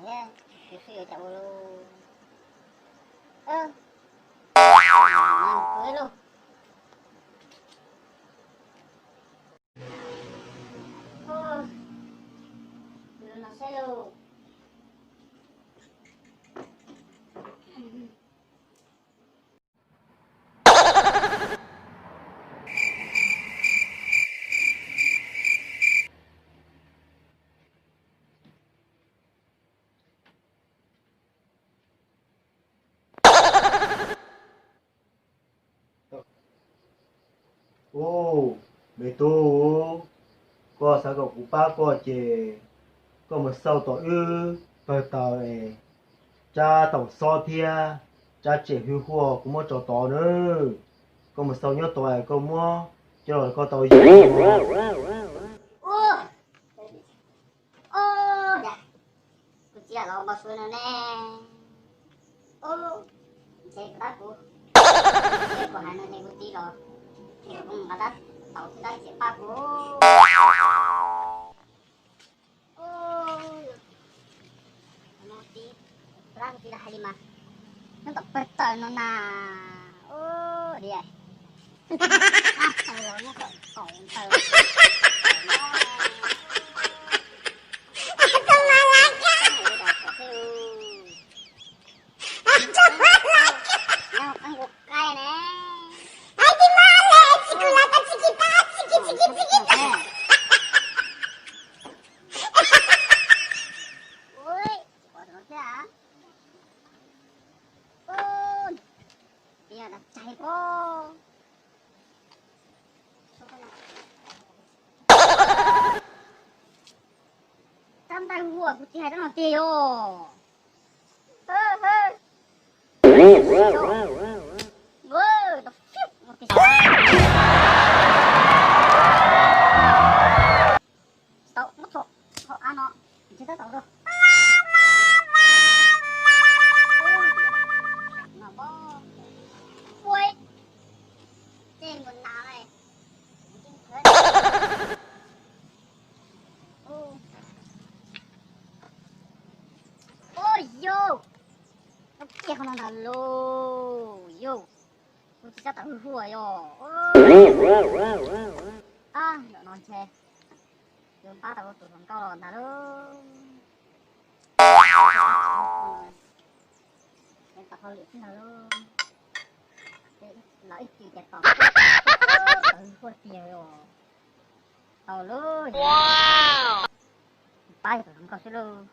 thiab, kuv xwb yuav cas ua lauj. Ua lauj. Ua no saib lauj. Ub, me tub, koj xav kom kuv pab koj ces koj mus xauj tom wb pawg taws es tsab taum xob thiab tsab tsem hwj huaj kuv muab tso tod nawb. Koj mus xauj nyob tod es koj muab coj los koj tau yog. Ub, ub, kuv txiv los npau suav no ne. Ub, ntshe kuv tab kuv, kuv hais no ces kuv txiv los, kuv mus nqa tab taum thiab tab tsem pab kuv. Ub, kuv txiv, kuv tab kuv txiv hais li mas, nyob tom pawg taws no na. Ub, diam. Nyob tom taum taws. Rab ntaj huaj kuv tsis hais rab no tiag yom. Tau muab tso hauv av no, ntshe tab tom rau. Ua, tej npua nas. Ua yau, tau kiag qhov no ntag lauj yau. Kuv tsis sab tawm hwj huaj yog. Ab, zaum no ntshe yuav pab tau tus hluas nkauj los ntag lauj. Tau hauj lwm xwb ntag lauj. Los ib chim ces tau tawm hwj huaj tiag os. Tau lauj. Pab tus hluas nkauj xwb lauj.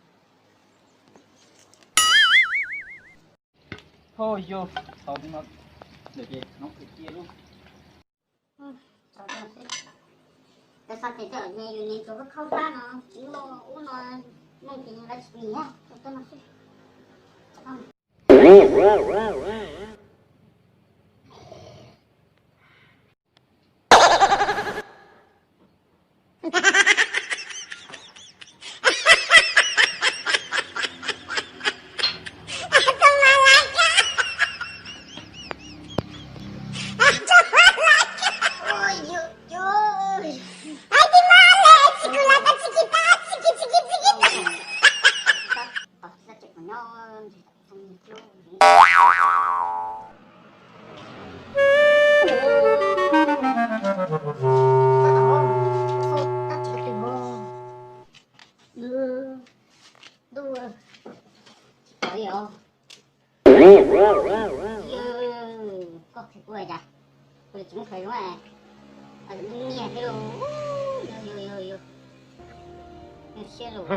Ho yog, tau no, ces no cia lub. Peb sab tes tej me yus nim tsuas khaub hlab no, ub no, ub no, neeg ces yus lawv tsis nyiam, tus no xwb. Koj qhia kuv cas, kuv tsis muab qhia zoo, nyiam thiab lauj, yus siab lauj.